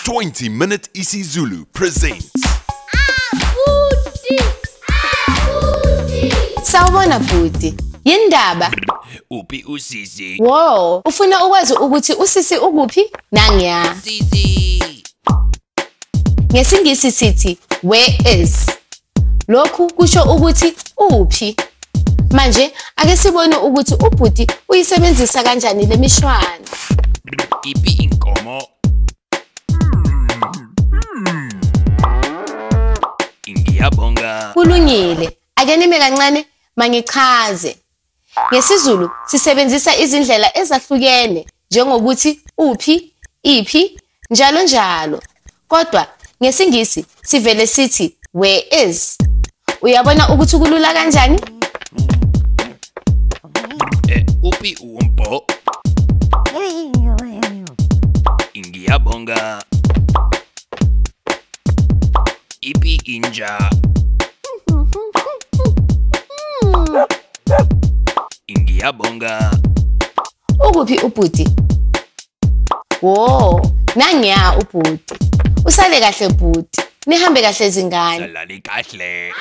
20 Minute isiZulu presents. Abuti! Abuti! Sawubona bhuti. Yindaba? Uphi usisi? Wow, ufuna ukwazi ukuthi usisi ukuphi? Nangiya. Sisi. NgesiNgisi sithi where is. Lokhu kusho ukuthi uphi. Manje ake sibone ukuthi ubhuti uyisebenzisa kanjani le mishwana. Iphi inkomo? Ngiyabonga. Kulungile. Ake nime kancane mangichaze. NgesiZulu sisebenzisa izindlela ezahlukene njengokuthi uphi, iphi, njalo njalo. Kodwa ngesiNgisi sivele sithi where is. Uyabona ukuthi kulula kanjani? Uphi umpo? Ngiyabonga. Iphi inja? Ngiyabonga. Ukuphi ubhuti? Wo, nangiya ubhuti. Usale kahle bhuti. Nihambe kahle zingane. Salani kahle.